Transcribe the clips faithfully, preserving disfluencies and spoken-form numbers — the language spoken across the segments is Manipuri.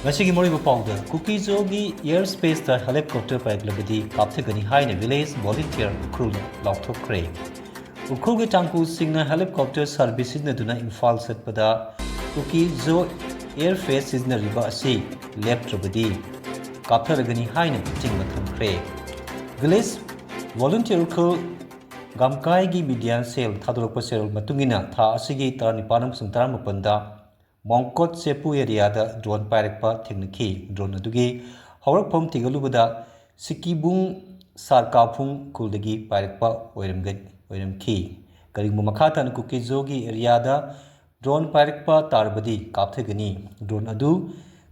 ꯉꯁꯤꯒꯤ ꯃꯔꯨꯑꯣꯏꯕ ꯄꯥꯎꯗ, ꯀꯨꯀꯤꯖꯣꯒꯤ air spaceꯇ helicopter ꯄꯥꯏꯔꯛꯂꯕꯗꯤ ꯀꯥꯞꯊꯒꯅꯤ ꯍꯥꯏꯅ village volunteer ꯎꯈ꯭ꯔꯨꯜꯅ ꯂꯥꯎꯊꯣꯛꯈ꯭ꯔꯦ꯫ ꯎꯈ꯭ꯔꯨꯜꯒꯤ ꯇꯥꯡꯈꯨꯜꯁꯤꯡꯅ helicopter service ꯁꯤꯖꯤꯟꯅꯗꯨꯅ ꯏꯝꯐꯥꯜ ꯆꯠꯄꯗ ꯀꯨꯀꯤꯖꯣ air face ꯁꯤꯖꯤꯟꯅꯔꯤꯕ ꯑꯁꯤ ꯂꯦꯞꯇ꯭ꯔꯕꯗꯤ ꯀꯥꯞꯊꯔꯒꯅꯤ ꯍꯥꯏꯅ ꯆꯤꯡꯕ ꯊꯝꯈ꯭ꯔꯦ꯫ Village volunteer Ukhrul ꯒꯥꯝꯀꯥꯏꯒꯤ media cell ꯊꯥꯗꯣꯔꯛꯄ ꯆꯦꯔꯣꯜ ꯃꯇꯨꯡ ꯏꯟꯅ, ꯊꯥ ꯑꯁꯤꯒꯤ ꯇꯔꯥꯅꯤꯄꯥꯟ ꯑꯃꯁꯨꯡ ꯇꯔꯥꯃꯥꯄꯟꯗ ꯃꯣꯡꯀꯣꯠ ꯆꯦꯄꯨ areaꯗ drone ꯄꯥꯏꯔꯛꯄ ꯊꯦꯡꯅꯈꯤ꯫ Drone ꯑꯗꯨꯒꯤ ꯍꯧꯔꯛꯐꯝ ꯊꯤꯒꯠꯂꯨꯕꯗ ꯁꯤꯀꯤꯕꯨꯡ ꯁꯥꯔꯀꯥꯐꯨꯡ ꯈꯨꯜꯗꯒꯤ ꯄꯥꯏꯔꯛꯄ ꯑꯣꯏꯔꯝꯒ-, ꯑꯣꯏꯔꯝꯈꯤ꯫ ꯀꯔꯤꯒꯨꯝꯕ ꯃꯈꯥ ꯇꯥꯅ ꯀꯨꯀꯤꯖꯣꯒꯤ areaꯗ drone ꯄꯥꯏꯔꯛꯄ ꯇꯥꯔꯕꯗꯤ ꯀꯥꯞꯊꯒꯅꯤ꯫ Drone ꯑꯗꯨ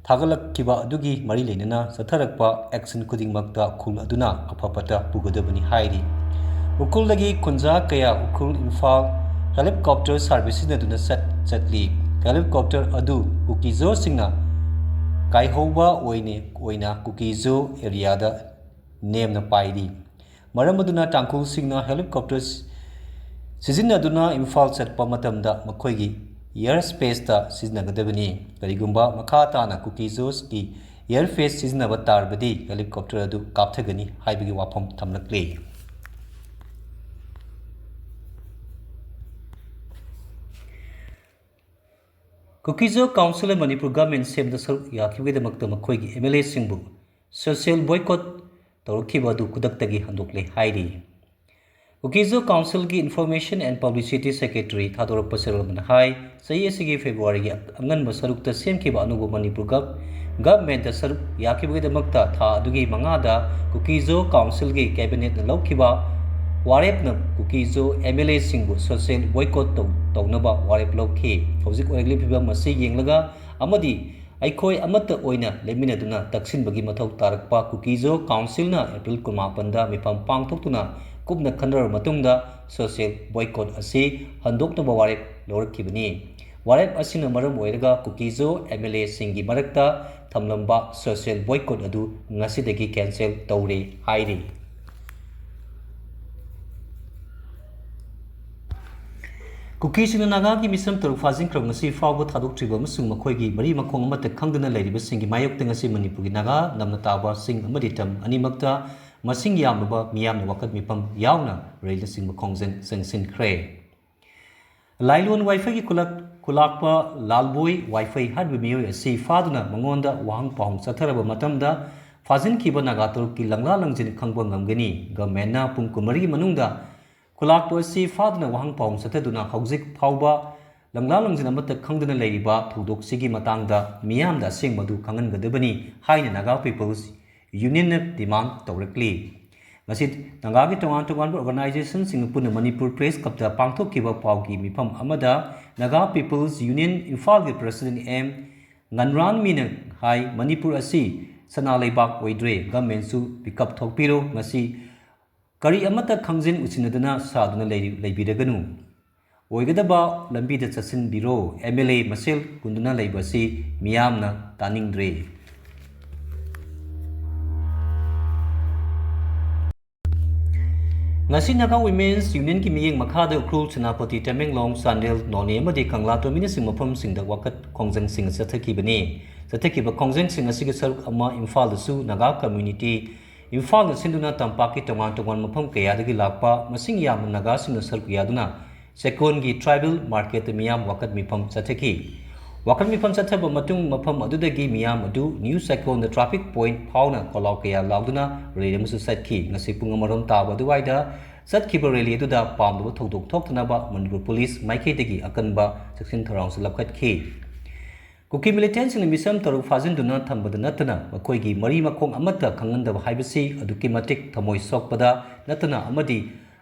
ꯊꯥꯒꯠꯂꯛꯈꯤꯕ ꯑꯗꯨꯒꯤ ꯃꯔꯤ ꯂꯩꯅꯅ ꯆꯠꯊꯔꯛꯄ action ꯈꯨꯗꯤꯡꯃꯛꯇ ꯈꯨꯜ ꯑꯗꯨꯅ ꯑꯐ ꯐꯠꯇ ꯄꯨꯒꯗꯕꯅꯤ ꯍꯥꯏꯔꯤ꯫ ꯎꯈ꯭ꯔꯨꯜꯗꯒꯤ ꯈꯨꯟꯖꯥ ꯀꯌꯥ ꯎꯈ꯭ꯔꯨꯜ ꯏꯝꯐꯥꯜ helicopter service ꯁꯤꯖꯤꯟꯅꯗꯨꯅ ꯆꯠ-, ꯆꯠꯂꯤ꯫ Helicopter ꯑꯗꯨ ꯀꯨꯀꯤꯖꯣꯁꯤꯡꯅ ꯀꯥꯏꯍꯧꯕ ꯑꯣꯏꯅ, ꯑꯣꯏꯅ ꯀꯨꯀꯤꯖꯣ areaꯗ ꯅꯦꯝꯅ ꯄꯥꯏꯔꯤ꯫ ꯃꯔꯝ ꯑꯗꯨꯅ ꯇꯥꯡꯈꯨꯜꯁꯤꯡꯅ helicopter ꯁꯤꯖꯤꯟꯅꯗꯨꯅ ꯏꯝꯐꯥꯜ ꯆꯠꯄ ꯃꯇꯝꯗ ꯃꯈꯣꯏꯒꯤ air spaceꯇ ꯁꯤꯖꯤꯟꯅꯒꯗꯕꯅꯤ꯫ ꯀꯔꯤꯒꯨꯝꯕ ꯃꯈꯥ ꯇꯥꯅ ꯀꯨꯀꯤꯖꯣꯁꯀꯤ air face ꯁꯤꯖꯤꯟꯅꯕ ꯇꯥꯔꯕꯗꯤ helicopter ꯑꯗꯨ ꯀꯥꯞꯊꯒꯅꯤ ꯍꯥꯏꯕꯒꯤ ꯋꯥꯐꯝ ꯊꯝꯂꯛꯂꯤ꯫ ꯀꯨꯀꯤꯖꯣ Council ꯃꯅꯤꯄꯨꯔ government ꯁꯦꯝꯕꯗ ꯁꯔꯨꯛ ꯌꯥꯈꯤꯕꯒꯤꯗꯃꯛꯇ ꯃꯈꯣꯏꯒꯤ MLAꯁꯤꯡꯕꯨ social boycott ꯇꯧꯔꯛꯈꯤꯕ ꯑꯗꯨ ꯈꯨꯗꯛꯇꯒꯤ ꯍꯟꯗꯣꯛꯂꯦ ꯍꯥꯏꯔꯤ꯫ ꯀꯨꯀꯤꯖꯣ Councilꯒꯤ Information and Publicity Secretary ꯊꯥꯗꯣꯔꯛꯄ ꯆꯦꯔꯣꯜ ꯑꯃꯅ ꯍꯥꯏ, ꯆꯍꯤ ꯑꯁꯤꯒꯤ Februaryꯒꯤ ꯑꯉꯟꯕ ꯁꯔꯨꯛꯇ ꯁꯦꯝꯈꯤꯕ ꯑꯅꯧꯕ ꯃꯅꯤꯄꯨꯔ gov-, governmentꯇ ꯁꯔꯨꯛ ꯌꯥꯈꯤꯕꯒꯤꯗꯃꯛꯇ ꯊꯥ ꯑꯗꯨꯒꯤ ꯃꯉꯥꯗ ꯀꯨꯀꯤꯖꯣ Councilꯒꯤ cabinetꯅ ꯂꯧꯈꯤꯕ ꯋꯥꯔꯦꯞꯅ ꯀꯨꯀꯤꯖꯣ MLAꯁꯤꯡꯕꯨ social boycott ꯇꯧ-, ꯇꯧꯅꯕ ꯋꯥꯔꯦꯞ ꯂꯧꯈꯤ꯫ ꯍꯧꯖꯤꯛ ꯑꯣꯏꯔꯛꯂꯤꯕ ꯐꯤꯕꯝ ꯑꯁꯤ ꯌꯦꯡꯂꯒ ꯑꯃꯗꯤ ꯑꯩꯈꯣꯏ ꯑꯃꯠꯇ ꯑꯣꯏꯅ ꯂꯦꯞꯃꯤꯟꯅꯗꯨꯅ ꯇꯛꯁꯤꯟꯕꯒꯤ ꯃꯊꯧ ꯇꯥꯔꯛꯄ ꯀꯨꯀꯤꯖꯣ Councilꯅ April ꯀꯨꯟꯃꯥꯄꯟꯗ ꯃꯤꯐꯝ ꯄꯥꯡꯊꯣꯛꯇꯨꯅ ꯀꯨꯞꯅ ꯈꯟꯅꯔꯕ ꯃꯇꯨꯡꯗ social boycott ꯑꯁꯤ ꯍꯟꯗꯣꯛꯅꯕ ꯋꯥꯔꯦꯞ ꯂꯧꯔꯛꯈꯤꯕꯅꯤ꯫ ꯋꯥꯔꯦꯞ ꯑꯁꯤꯅ ꯃꯔꯝ ꯑꯣꯏꯔꯒ ꯀꯨꯀꯤꯖꯣ MLAꯁꯤꯡꯒꯤ ꯃꯔꯛꯇ ꯊꯝꯂꯝꯕ social boycott ꯑꯗꯨ ꯉꯁꯤꯗꯒꯤ cancel ꯇꯧꯔꯦ ꯍꯥꯏꯔꯤ꯫ ꯀꯨꯀꯤꯁꯤꯡꯅ ꯅꯥꯒꯥꯒꯤ ꯃꯤꯁꯝ ꯇꯔꯨꯛ ꯐꯥꯖꯤꯟꯈ꯭ꯔꯕ ꯉꯁꯤ ꯐꯥꯎꯕ ꯊꯥꯗꯣꯛꯇ꯭ꯔꯤꯕ ꯑꯃꯁꯨꯡ ꯃꯈꯣꯏꯒꯤ ꯃꯔꯤ ꯃꯈꯣꯡ ꯑꯃꯠꯇ ꯈꯪꯗꯅ ꯂꯩꯔꯤꯕꯁꯤꯡꯒꯤ ꯃꯥꯌꯣꯛꯇ ꯉꯁꯤ ꯃꯅꯤꯄꯨꯔꯒꯤ ꯅꯥꯒꯥ ꯂꯝꯅ ꯇꯥꯕ ꯆꯤꯡ ꯑꯃꯗꯤ ꯇꯝ ꯑꯅꯤꯃꯛꯇ ꯃꯁꯤꯡ ꯌꯥꯝꯂꯕ ꯃꯤꯌꯥꯝꯅ ꯋꯥꯀꯠ ꯃꯤꯐꯝ ꯌꯥꯎꯅ ꯔꯦꯂꯤꯅꯆꯤꯡꯕ ꯈꯣꯡꯖꯪ ꯆꯪꯁꯤꯟꯈ꯭ꯔꯦ꯫ ꯂꯥꯏꯂꯣꯟ ꯋꯥꯏꯐꯩꯒꯤ ꯈꯨꯂꯛ-, ꯈꯨꯂꯥꯛꯄ ꯂꯥꯜꯕꯣꯏ ꯋꯥꯏꯐꯩ ꯍꯥꯏꯔꯤꯕ ꯃꯤꯑꯣꯏ ꯑꯁꯤ ꯐꯥꯗꯨꯅ ꯃꯉꯣꯟꯗ ꯋꯥꯍꯪ ꯄꯥꯎꯍꯪ ꯆꯠꯊꯔꯕ ꯃꯇꯝꯗ ꯐꯥꯖꯤꯟꯈꯤꯕ ꯅꯥꯒꯥ ꯇꯔꯨꯛꯀꯤ ꯂꯪꯂꯥ ꯂꯪꯖꯤꯟ ꯈꯪꯕ ꯉꯝꯒꯅꯤ꯫ ꯒꯚꯔꯟꯃꯦꯟꯠꯅ ꯄꯨꯡ ꯀꯨꯟꯃꯔꯤꯒꯤ ꯃꯅꯨꯡꯗ ꯈꯨꯂꯥꯛꯄ ꯑꯁꯤ ꯐꯥꯗꯨꯅ ꯋꯥꯍꯪ ꯄꯥꯎꯍꯪ ꯆꯠꯊꯗꯨꯅ ꯍꯧꯖꯤꯛ ꯐꯥꯎꯕ ꯂꯪꯂꯥ ꯂꯪꯖꯤꯟ ꯑꯃꯠꯇ ꯈꯪꯗꯅ ꯂꯩꯔꯤꯕ ꯊꯧꯗꯣꯛꯁꯤꯒꯤ ꯃꯇꯥꯡꯗ ꯃꯤꯌꯥꯝꯗ ꯑꯁꯦꯡꯕ ꯑꯗꯨ ꯈꯪꯍꯟꯒꯗꯕꯅꯤ ꯍꯥꯏꯅ ꯅꯥꯒꯥ ꯄꯤꯄꯜꯁ ꯌꯨꯅꯤꯌꯟꯅ ꯗꯤꯃꯥꯟ ꯇꯧꯔꯛꯂꯤ꯫ ꯉꯁꯤ ꯅꯥꯒꯥꯒꯤ ꯇꯣꯉꯥꯟ ꯇꯣꯉꯥꯟꯕ ꯑꯣꯔꯒꯅꯥꯏꯖꯦꯁꯟꯁꯤꯡꯒ ꯄꯨꯟꯅ ꯃꯅꯤꯄꯨꯔ ꯄ꯭ꯔꯦꯁ ꯀ꯭ꯂꯕꯇ ꯄꯥꯡꯊꯣꯛꯈꯤꯕ ꯄꯥꯎꯒꯤ ꯃꯤꯐꯝ ꯑꯃꯗ ꯅꯥꯒꯥ ꯄꯤꯄꯜꯁ ꯌꯨꯅꯤꯌꯟ ꯏꯝꯐꯥꯜꯒꯤ ꯄ꯭ꯔꯁꯤꯗꯦꯟꯠ ꯑꯦꯝ ꯉꯟꯔꯥꯟꯃꯤꯅ ꯍꯥꯏ, ꯃꯅꯤꯄꯨꯔ ꯑꯁꯤ ꯁꯅꯥ ꯂꯩꯕꯥꯛ ꯑꯣꯏꯗ꯭ꯔꯦ, ꯒꯚꯔꯟꯃꯦꯟꯠꯁꯨ ꯄꯤꯀꯞ ꯊꯣꯛꯄꯤꯔꯣ, ꯃꯁꯤ ꯀꯔꯤ ꯑꯃꯠꯇ ꯈꯪꯖꯤꯟ ꯎꯁꯤꯟꯅꯗꯅ ꯁꯥꯗꯨꯅ ꯂꯩꯔꯤ-, ꯂꯩꯕꯤꯔꯒꯅꯨ꯫ ꯑꯣꯏꯒꯗꯕ ꯂꯝꯕꯤꯗ ꯆꯠꯁꯤꯟꯕꯤꯔꯣ꯫ ꯑꯦꯝ ꯑꯦꯜ ꯑꯦ ꯃꯁꯦꯜ ꯍꯨꯟꯗꯨꯅ ꯂꯩꯕ ꯑꯁꯤ ꯃꯤꯌꯥꯝꯅ ꯇꯥꯅꯤꯡꯗ꯭ꯔꯦ꯫ ꯉꯁꯤ ꯅꯥꯒꯥ ꯋꯤꯃꯦꯟꯁ ꯌꯨꯅꯤꯌꯟꯒꯤ ꯃꯤꯠꯌꯦꯡ ꯃꯈꯥꯗ ꯎꯈ꯭ꯔꯨꯜ, ꯁꯦꯅꯥꯄꯇꯤ, ꯇꯃꯦꯡꯂꯣꯡ, ꯆꯥꯟꯗꯦꯜ, ꯅꯣꯅꯦ ꯑꯃꯗꯤ ꯀꯪꯂꯥꯇꯣꯡꯕꯤꯅꯆꯤꯡꯕ ꯃꯐꯝꯁꯤꯡꯗ ꯋꯥꯀꯠ ꯈꯣꯡꯖꯪꯁꯤꯡ ꯆꯠꯊꯈꯤꯕꯅꯤ꯫ ꯆꯠꯊꯈꯤꯕ ꯈꯣꯡꯖꯪꯁꯤꯡ ꯑꯁꯤꯒꯤ ꯁꯔꯨꯛ ꯑꯃ ꯏꯝꯐꯥꯜꯗꯁꯨ ꯅꯥꯒꯥ ꯀꯝꯃ꯭ꯌꯨꯅꯤꯇꯤ ꯏꯝꯐꯥꯜꯅ ꯁꯤꯟꯗꯨꯅ ꯇꯝꯄꯥꯛꯀꯤ ꯇꯣꯉꯥꯟ ꯇꯣꯉꯥꯟꯕ ꯃꯐꯝ ꯀꯌꯥꯗꯒꯤ ꯂꯥꯛꯄ ꯃꯁꯤꯡ ꯌꯥꯝꯕ ꯅꯥꯒꯥꯁꯤꯡꯅ ꯁꯔꯨꯛ ꯌꯥꯗꯨꯅ ꯆꯦꯛꯀꯣꯟꯒꯤ ꯇ꯭ꯔꯥꯏꯕꯦꯜ ꯃꯥꯔꯀꯦꯠꯇ ꯃꯤꯌꯥꯝ ꯋꯥꯀꯠ ꯃꯤꯐꯝ ꯆꯠꯊꯈꯤ꯫ ꯋꯥꯀꯠ ꯃꯤꯐꯝ ꯆꯠꯊꯕ ꯃꯇꯨꯡ ꯃꯐꯝ ꯑꯗꯨꯗꯒꯤ ꯃꯤꯌꯥꯝ ꯑꯗꯨ ꯅ꯭ꯌꯨ ꯆꯦꯛꯀꯣꯟꯗ ꯇ꯭ꯔꯥꯐꯤꯛ ꯄꯣꯏꯟꯠ ꯐꯥꯎꯅ ꯈꯣꯜꯂꯥꯎ ꯀꯌꯥ ꯂꯥꯎꯗꯨꯅ ꯔꯦꯂꯤ ꯑꯃꯁꯨ ꯆꯠꯈꯤ꯫ ꯉꯁꯤ ꯄꯨꯡ ꯑꯃꯔꯣꯝ ꯇꯥꯕ ꯑꯗꯨꯋꯥꯏꯗ ꯆꯠꯈꯤꯕ ꯔꯦꯂꯤ ꯑꯗꯨꯗ ꯄꯥꯝꯗꯕ ꯊꯧꯗꯣꯛ ꯊꯣꯛꯇꯅꯕ ꯃꯅꯤꯄꯨꯔ ꯄꯨꯂꯤꯁ ꯃꯥꯏꯀꯩꯗꯒꯤ ꯑꯀꯟꯕ ꯆꯦꯛꯁꯤꯟ ꯊꯧꯔꯥꯡꯁꯨ ꯂꯧꯈꯠꯈꯤ꯫ ꯀꯨꯀꯤ ꯃꯤꯂꯤꯇꯦꯟꯠꯁꯤꯡꯅ ꯃꯤꯁꯝ ꯇꯔꯨꯛ ꯐꯥꯖꯤꯟꯗꯨꯅ ꯊꯝꯕꯗ ꯅꯠꯇꯅ ꯃꯈꯣꯏꯒꯤ ꯃꯔꯤ ꯃꯈꯣꯡ ꯑꯃꯠꯇ ꯈꯪꯍꯟꯗꯕ ꯍꯥꯏꯕꯁꯤ ꯑꯗꯨꯛꯀꯤ ꯃꯇꯤꯛ ꯊꯃꯣꯏ ꯁꯣꯛꯄꯗ ꯅꯠꯇꯅ ꯑꯃꯗꯤ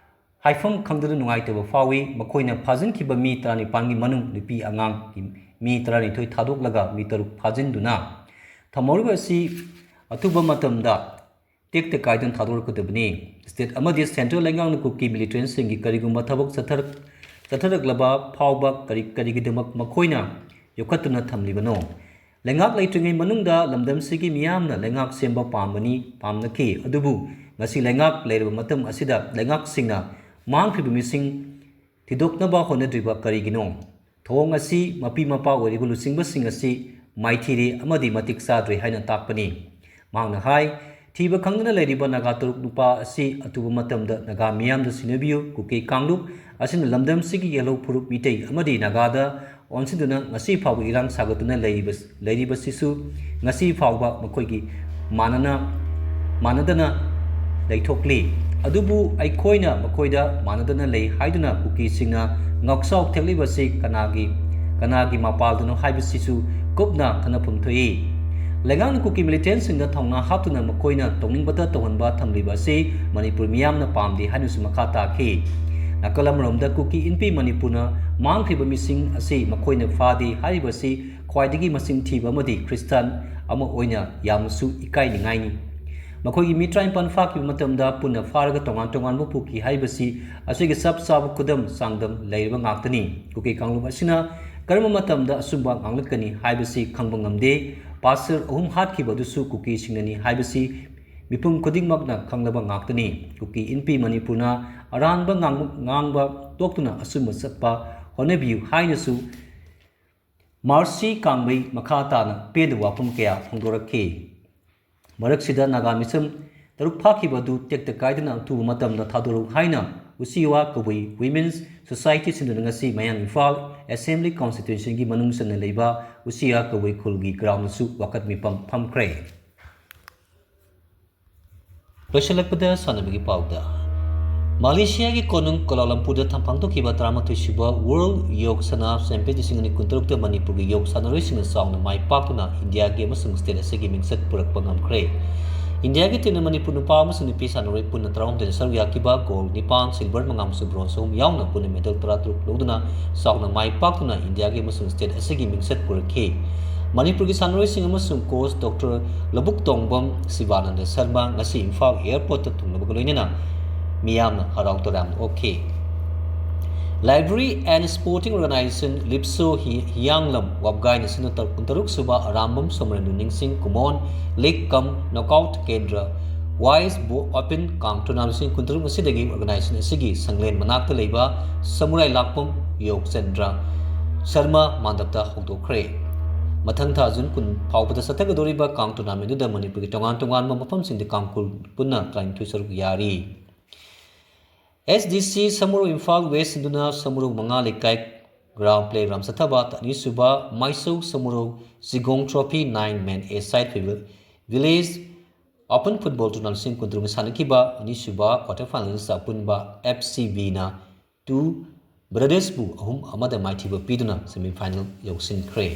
ꯍꯥꯏꯐꯝ ꯈꯪꯗꯅ ꯅꯨꯡꯉꯥꯏꯇꯕ ꯐꯥꯎꯏ꯫ ꯃꯈꯣꯏꯅ ꯐꯥꯖꯤꯟꯈꯤꯕ ꯃꯤ ꯇꯔꯥꯅꯤꯄꯥꯟꯒꯤ ꯃꯅꯨꯡ ꯅꯨꯄꯤ ꯑꯉꯥꯡꯒꯤ ꯃꯤ ꯇꯔꯥꯅꯤꯊꯣꯏ ꯊꯥꯗꯣꯛꯂꯒ ꯃꯤ ꯇꯔꯨꯛ ꯐꯥꯖꯤꯟꯗꯨꯅ ꯊꯝꯍꯧꯔꯤꯕ ꯑꯁꯤ ꯑꯊꯨꯕ ꯃꯇꯝꯗ ꯇꯦꯛꯇ ꯀꯥꯏꯗꯅ ꯊꯥꯗꯣꯔꯛꯀꯗꯕꯅꯤ꯫ ꯁ꯭ꯇꯦꯠ ꯑꯃꯗꯤ ꯁꯦꯟꯇ꯭ꯔꯦꯜ ꯂꯩꯉꯥꯛꯅ ꯀꯨꯀꯤ ꯃꯤꯂꯤꯇꯦꯟꯠꯁꯤꯡꯒꯤ ꯀꯔꯤꯒꯨꯝꯕ ꯊꯕꯛ ꯆꯠꯊꯔꯛ-, ꯆꯠꯊꯔꯛꯂꯕ ꯐꯥꯎꯕ ꯀꯔꯤ, ꯀꯔꯤꯒꯤꯗꯃꯛ ꯃꯈꯣꯏꯅ ꯌꯣꯛꯈꯠꯇꯨꯅ ꯊꯝꯂꯤꯕꯅꯣ? ꯂꯩꯉꯥꯛ ꯂꯩꯇ꯭ꯔꯤꯉꯩ ꯃꯅꯨꯡꯗ ꯂꯝꯗꯝꯁꯤꯒꯤ ꯃꯤꯌꯥꯝꯅ ꯂꯩꯉꯥꯛ ꯁꯦꯝꯕ ꯄꯥꯝꯕꯅꯤ, ꯄꯥꯝꯅꯈꯤ꯫ ꯑꯗꯨꯕꯨ ꯉꯁꯤ ꯂꯩꯉꯥꯛ ꯂꯩꯔꯕ ꯃꯇꯝ ꯑꯁꯤꯗ ꯂꯩꯉꯥꯛꯁꯤꯡꯅ ꯃꯥꯡꯈ꯭ꯔꯤꯕ ꯃꯤꯁꯤꯡ ꯊꯤꯗꯣꯛꯅꯕ ꯍꯣꯠꯅꯗ꯭ꯔꯤꯕ ꯀꯔꯤꯒꯤꯅꯣ? ꯊꯧꯑꯣꯡ ꯑꯁꯤ ꯃꯄꯤ ꯃꯄꯥ ꯑꯣꯏꯔꯤꯕ ꯂꯨꯆꯤꯡꯕꯁꯤꯡ ꯑꯁꯤ ꯃꯥꯏꯊꯤꯔꯦ ꯑꯃꯗꯤ ꯃꯇꯤꯛ ꯆꯥꯗ꯭ꯔꯦ ꯍꯥꯏꯅ ꯇꯥꯛꯄꯅꯤ꯫ ꯃꯍꯥꯛꯅ ꯍꯥꯏ, ꯊꯤꯕ ꯈꯪꯗꯅ ꯂꯩꯔꯤꯕ ꯅꯥꯒꯥ ꯇꯔꯨꯛ ꯅꯨꯄꯥ ꯑꯁꯤ ꯑꯊꯨꯕ ꯃꯇꯝꯗ ꯅꯥꯒꯥ ꯃꯤꯌꯥꯝꯗ ꯁꯤꯟꯅꯕꯤꯌꯨ꯫ ꯀꯨꯀꯤ ꯀꯥꯡꯂꯨꯞ ꯑꯁꯤꯅ ꯂꯝꯗꯝꯁꯤꯒꯤ ꯌꯦꯜꯍꯧ ꯐꯨꯔꯨꯞ ꯃꯤꯇꯩ ꯑꯃꯗꯤ ꯅꯥꯒꯥꯗ ꯑꯣꯟꯁꯤꯟꯗꯨꯅ ꯉꯁꯤ ꯐꯥꯎꯕ ꯏꯔꯥꯡ ꯁꯥꯒꯠꯇꯨꯅ ꯂꯩꯔꯤꯕ-, ꯂꯩꯔꯤꯕꯁꯤꯁꯨ ꯉꯁꯤ ꯐꯥꯎꯕ ꯃꯈꯣꯏꯒꯤ ꯃꯥꯟꯅꯅ, ꯃꯥꯟꯅꯗꯅ ꯂꯩꯊꯣꯛꯂꯤ꯫ ꯑꯗꯨꯕꯨ ꯑꯩꯈꯣꯏꯅ ꯃꯈꯣꯏꯗ ꯃꯥꯟꯅꯗꯅ ꯂꯩ ꯍꯥꯏꯗꯨꯅ ꯀꯨꯀꯤꯁꯤꯡꯅ ꯉꯥꯎꯆꯥꯎ ꯊꯦꯛꯂꯤꯕꯁꯤ ꯀꯅꯥꯒꯤ, ꯀꯅꯥꯒꯤ ꯃꯄꯥꯜꯗꯅꯣ ꯍꯥꯏꯕꯁꯤꯁꯨ ꯀꯨꯞꯅ ꯈꯟꯅꯐꯝ ꯊꯣꯛꯏ꯫ ꯂꯩꯉꯥꯛꯅ ꯀꯨꯀꯤ ꯃꯤꯂꯤꯇꯦꯟꯁꯤꯡꯗ ꯊꯧꯅꯥ ꯍꯥꯞꯇꯨꯅ ꯃꯈꯣꯏꯅ ꯇꯧꯅꯤꯡꯕꯇ ꯇꯧꯍꯟꯕ ꯊꯝꯂꯤꯕ ꯑꯁꯤ ꯃꯅꯤꯄꯨꯔ ꯃꯤꯌꯥꯝꯅ ꯄꯥꯝꯗꯦ ꯍꯥꯏꯅꯁꯨ ꯃꯈꯥ ꯇꯥꯈꯤ꯫ ꯅꯥꯀꯜ ꯑꯃꯔꯣꯝꯗ ꯀꯨꯀꯤ ꯏꯟꯄꯤ ꯃꯅꯤꯄꯨꯔꯅ ꯃꯥꯡꯈ꯭ꯔꯤꯕ ꯃꯤꯁꯤꯡ ꯑꯁꯤ ꯃꯈꯣꯏꯅ ꯐꯥꯗꯦ ꯍꯥꯏꯔꯤꯕꯁꯤ ꯈ꯭ꯋꯥꯏꯗꯒꯤ ꯃꯁꯤꯡ ꯊꯤꯕ ꯑꯃꯗꯤ ꯈ꯭ꯔꯤꯁꯇꯥꯟ ꯑꯃ ꯑꯣꯏꯅ ꯌꯥꯝꯅꯁꯨ ꯏꯀꯥꯏꯅꯤꯡꯉꯥꯏꯅꯤ꯫ ꯃꯈꯣꯏꯒꯤ ꯃꯤ ꯇꯔꯥꯅꯤꯄꯥꯟ ꯐꯥꯈꯤꯕ ꯃꯇꯝꯗ ꯄꯨꯟꯅ ꯐꯥꯔꯒ ꯇꯣꯉꯥꯟ ꯇꯣꯉꯥꯟꯕ ꯄꯨꯈꯤ ꯍꯥꯏꯕꯁꯤ ꯑꯁꯤꯒꯤ ꯆꯞ ꯆꯥꯕ ꯈꯨꯗꯝ ꯆꯥꯡꯗꯝ ꯂꯩꯔꯕ ꯉꯥꯛꯇꯅꯤ꯫ ꯀꯨꯀꯤ ꯀꯥꯡꯂꯨꯞ ꯑꯁꯤꯅ ꯀꯔꯝꯕ ꯃꯇꯝꯗ ꯑꯆꯨꯝꯕ ꯉꯥꯡꯂꯛꯀꯅꯤ ꯍꯥꯏꯕꯁꯤ ꯈꯪꯕ ꯉꯝꯗꯦ꯫ ꯄꯥꯁꯇꯔ ꯑꯍꯨꯝ ꯍꯥꯠꯈꯤꯕ ꯑꯗꯨꯁꯨ ꯀꯨꯀꯤꯁꯤꯡꯅꯅꯤ ꯍꯥꯏꯕꯁꯤ ꯃꯤꯄꯨꯝ ꯈꯨꯗꯤꯡꯃꯛꯅ ꯈꯪꯂꯕ ꯉꯥꯛꯇꯅꯤ꯫ ꯀꯨꯀꯤ ꯏꯟꯄꯤ ꯃꯅꯤꯄꯨꯔꯅ ꯑꯔꯥꯟꯕ ꯉꯥꯡꯕ, ꯉꯥꯡꯕ ꯇꯣꯛꯇꯨꯅ ꯑꯆꯨꯝꯕ ꯆꯠꯄ ꯍꯣꯠꯅꯕꯤꯌꯨ ꯍꯥꯏꯅꯁꯨ ꯃꯥꯔꯁꯤ ꯀꯥꯡꯕꯩ ꯃꯈꯥ ꯇꯥꯅ ꯄꯦꯟꯗꯕ ꯋꯥꯐꯝ ꯀꯌꯥ ꯐꯣꯡꯗꯣꯔꯛꯈꯤ꯫ ꯃꯔꯛꯁꯤꯗ ꯅꯥꯒꯥ ꯃꯤꯁꯝ ꯇꯔꯨꯛ ꯐꯥꯈꯤꯕ ꯑꯗꯨ ꯇꯦꯛꯇ ꯀꯥꯏꯗꯅ ꯑꯊꯨꯕ ꯃꯇꯝꯗ ꯊꯥꯗꯣꯔꯛꯎ ꯍꯥꯏꯅ ꯎꯆꯤꯋꯥ ꯀꯕꯨꯏ Women's Society ꯁꯤꯟꯗꯨꯅ ꯉꯁꯤ ꯃꯌꯥꯡ ꯏꯝꯐꯥꯜ Assembly Constituencyꯒꯤ ꯃꯅꯨꯡ ꯆꯟꯅ ꯂꯩꯕ ꯎꯆꯤꯋꯥ ꯀꯕꯨꯏ ꯈꯨꯜꯒꯤ groundꯗꯁꯨ ꯋꯥꯀꯠ ꯃꯤꯐꯝ ꯐꯝꯈ꯭ꯔꯦ꯫ ꯂꯣꯏꯁꯤꯜꯂꯛꯄꯗ ꯁꯥꯟꯅꯕꯒꯤ ꯄꯥꯎꯗ꯫ ꯃꯥꯂꯦꯁꯤꯌꯥꯒꯤ ꯀꯣꯅꯨꯡ ꯀꯣꯂꯥꯂꯝꯄꯨꯔꯗ ꯊꯝ-, ꯄꯥꯡꯊꯣꯛꯈꯤꯕ ꯇꯔꯥꯃꯥꯊꯣꯏ ꯁꯨꯕ World ꯌꯣꯒ ꯁꯅꯥ ꯆꯦꯝꯄꯤꯌꯟꯁꯤꯞ ꯂꯤꯁꯤꯡ ꯑꯅꯤ ꯀꯨꯟꯇꯔꯨꯛꯇ ꯃꯅꯤꯄꯨꯔꯒꯤ ꯌꯣꯒ ꯁꯥꯟꯅꯔꯣꯏꯁꯤꯡꯅ ꯆꯥꯎꯅ ꯃꯥꯏ ꯄꯥꯛꯇꯨꯅ ꯏꯟꯗꯤꯌꯥꯒꯤ ꯑꯃꯁꯨꯡ state ꯑꯁꯤꯒꯤ ꯃꯤꯡꯆꯠ ꯄꯨꯔꯛꯄ ꯉꯝꯈ꯭ꯔꯦ꯫ ꯏꯟꯗꯤꯌꯥꯒꯤ teamꯅ ꯃꯅꯤꯄꯨꯔ ꯅꯨꯄꯥ ꯑꯃꯁꯨꯡ ꯅꯨꯄꯤ ꯁꯥꯟꯅꯔꯣꯏ ꯄꯨꯟꯅ ꯇꯔꯥꯍꯨꯝꯗꯣꯏꯗ ꯁꯔꯨꯛ ꯌꯥꯈꯤꯕ, gold ꯅꯤꯄꯥꯟ, silver ꯃꯉꯥ ꯑꯃꯁꯨꯡ bronze ꯑꯍꯨꯝ ꯌꯥꯎꯅ ꯄꯨꯟꯅ medal ꯇꯔꯥꯇꯔꯨꯛ ꯂꯧꯗꯨꯅ ꯆꯥꯎꯅ ꯃꯥꯏ ꯄꯥꯛꯇꯨꯅ ꯏꯟꯗꯤꯌꯥꯒꯤ ꯑꯃꯁꯨꯡ state ꯑꯁꯤꯒꯤ ꯃꯤꯡꯆꯠ ꯄꯨꯔꯛꯈꯤ꯫ ꯃꯅꯤꯄꯨꯔꯒꯤ ꯁꯥꯟꯅꯔꯣꯏꯁꯤꯡ ꯑꯃꯁꯨꯡ coach Doctor ꯂꯧꯕꯨꯛꯇꯣꯡꯕꯝ ꯁꯤꯕꯥꯅꯟꯗ ꯁꯔꯃ ꯉꯁꯤ ꯏꯝꯐꯥꯜ airportꯇ ꯊꯨꯡꯂꯕꯒ ꯂꯣꯏꯅꯅ ꯃꯤꯌꯥꯝꯅ ꯍꯔꯥꯎ ꯇꯔꯥꯝꯅ ꯑꯣꯛꯈꯤ꯫ Library and Sporting Organization, ꯂꯤꯞꯁꯣ ꯍꯤ-, ꯍꯤꯌꯥꯡꯂꯝ ꯋꯥꯕꯒꯥꯏꯅ ꯁꯤꯟꯅ ꯇꯔꯨꯛ ꯀꯨꯟꯇꯔꯨꯛ ꯁꯨꯕ ꯑꯔꯥꯝꯕꯝ ꯁꯣꯃꯣꯔꯦꯟꯗ꯭ꯔꯣ ꯅꯤꯡꯁꯤꯡ ꯀꯨꯃꯣꯟ league cum knockout ꯀꯦꯟꯗ꯭ꯔ ꯋꯥꯏꯁ ꯕꯣ ꯑꯣꯄꯟ ꯀꯥꯡ ꯇꯣꯔꯅꯥꯃꯦꯟ ꯂꯤꯁꯤꯡ ꯀꯨꯟꯇꯔꯨꯛ ꯑꯁꯤꯗꯒꯤ ꯑꯣꯔꯒꯅꯥꯏꯖꯦꯁꯟ ꯑꯁꯤꯒꯤ ꯁꯪꯂꯦꯟ ꯃꯅꯥꯛꯇ ꯂꯩꯕ ꯁꯃꯨꯔꯥꯏ ꯂꯥꯛꯄꯝ ꯌꯣꯒ ꯆꯟꯗ꯭ꯔ ꯁꯔꯃ ꯃꯥꯟꯗꯞꯇ ꯍꯧꯗꯣꯛꯈ꯭ꯔꯦ꯫ ꯃꯊꯪ ꯊꯥ ꯖꯨꯟ ꯀꯨꯟ ꯐꯥꯎꯕꯗ ꯆꯠꯊꯒꯗꯧꯔꯤꯕ ꯀꯥꯡ ꯇꯣꯔꯅꯥꯃꯦꯟꯗꯨꯗ ꯃꯅꯤꯄꯨꯔꯒꯤ ꯇꯣꯉꯥꯟ ꯇꯣꯉꯥꯟꯕ ꯃꯐꯝꯁꯤꯡꯗ ꯀꯥꯡ ꯀꯨꯟ ꯄꯨꯟꯅ ꯇꯔꯥꯅꯤꯊꯣꯏ ꯁꯔꯨꯛ ꯌꯥꯔꯤ꯫ ꯑꯦꯁ ꯗꯤ ꯁꯤ ꯁꯃꯨꯔꯧ ꯏꯝꯐꯥꯜ ꯋꯦꯁ ꯁꯤꯟꯗꯨꯅ ꯁꯃꯨꯔꯧ ꯃꯉꯥ ꯂꯩꯀꯥꯏ ꯒ꯭ꯔꯥꯎꯟ ꯄ꯭ꯂꯦ ꯒ꯭ꯔꯥꯎꯟ ꯆꯠꯊꯕ ꯑꯅꯤꯁꯨꯕ ꯃꯥꯏꯁꯧ ꯁꯃꯨꯔꯧ ꯖꯤꯒꯣꯡ trophy nine men a side ꯐꯤꯕ ꯚꯤꯂꯦꯖ ꯑꯣꯄꯟ ꯐꯨꯠꯕꯣꯜ ꯇꯣꯔꯅꯥꯃꯦꯟ ꯂꯤꯁꯤꯡ ꯀꯨꯟꯇꯔꯨꯛ ꯁꯥꯟꯅꯈꯤꯕ ꯑꯅꯤꯁꯨꯕ ꯀ꯭ꯋꯥꯇꯔ ꯐꯥꯏꯅꯦꯜꯁꯇ ꯑꯄꯨꯟꯕ ꯑꯦꯐ ꯁꯤ ꯕꯤꯅ ꯇꯨ ꯕ꯭ꯔꯗꯔꯁꯄꯨ ꯑꯍꯨꯝ ꯑꯃꯗ ꯃꯥꯏꯊꯤꯕ ꯄꯤꯗꯨꯅ ꯁꯦꯃꯤꯐꯥꯏꯅꯦꯜ ꯌꯧꯁꯤꯟꯈ꯭ꯔꯦ꯫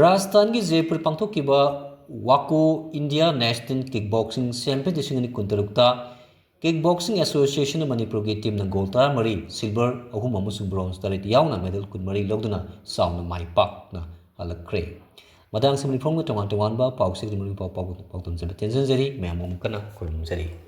ꯔꯥꯖꯁꯊꯥꯟꯒꯤ ꯖꯦꯄꯨꯔ ꯄꯥꯡꯊꯣꯛꯈꯤꯕ ꯋꯥꯀꯣ ꯏꯟꯗꯤꯌꯥ ꯅꯦꯁꯅꯦꯜ ꯀꯤꯛ ꯕꯣꯛꯁꯤꯡ ꯆꯦꯝꯄꯤꯌꯟ ꯂꯤꯁꯤꯡ ꯑꯅꯤ ꯀꯨꯟꯇꯔꯨꯛꯇ ꯀꯤꯛ ꯕꯣꯛꯁꯤꯡ ꯑꯦꯁꯣꯁꯤꯌꯦꯁꯟ ꯃꯅꯤꯄꯨꯔꯒꯤ ꯇꯤꯝꯅ ꯒꯣꯜ ꯇꯔꯥꯃꯔꯤ, ꯁꯤꯜꯚꯔ ꯑꯍꯨꯝ ꯑꯃꯁꯨꯡ ꯕ꯭ꯔꯣꯟꯖ ꯇꯔꯦꯠ ꯌꯥꯎꯅ ꯃꯦꯗꯜ ꯀꯨꯟꯃꯔꯤ ꯂꯧꯗꯨꯅ ꯆꯥꯎꯅ ꯃꯥꯏ ꯄꯥꯛꯅ ꯍꯜꯂꯛꯈ꯭ꯔꯦ꯫ ꯃꯇꯥꯡꯁꯤꯗ ꯃꯅꯤꯄꯨꯔꯒꯤ ꯇꯣꯉꯥꯟ ꯇꯣꯉꯥꯟꯕ ꯄꯥꯎꯁꯤꯡ ꯃꯅꯤꯄꯨꯔ ꯄꯥꯎ ꯄꯥꯎ ꯇꯝꯖꯕ ꯇꯦꯟꯖꯟꯖꯔꯤ꯫ ꯃꯌꯥꯝ ꯑꯃꯨꯛ ꯀꯟꯅ ꯈꯨꯔꯨꯝꯖꯔꯤ꯫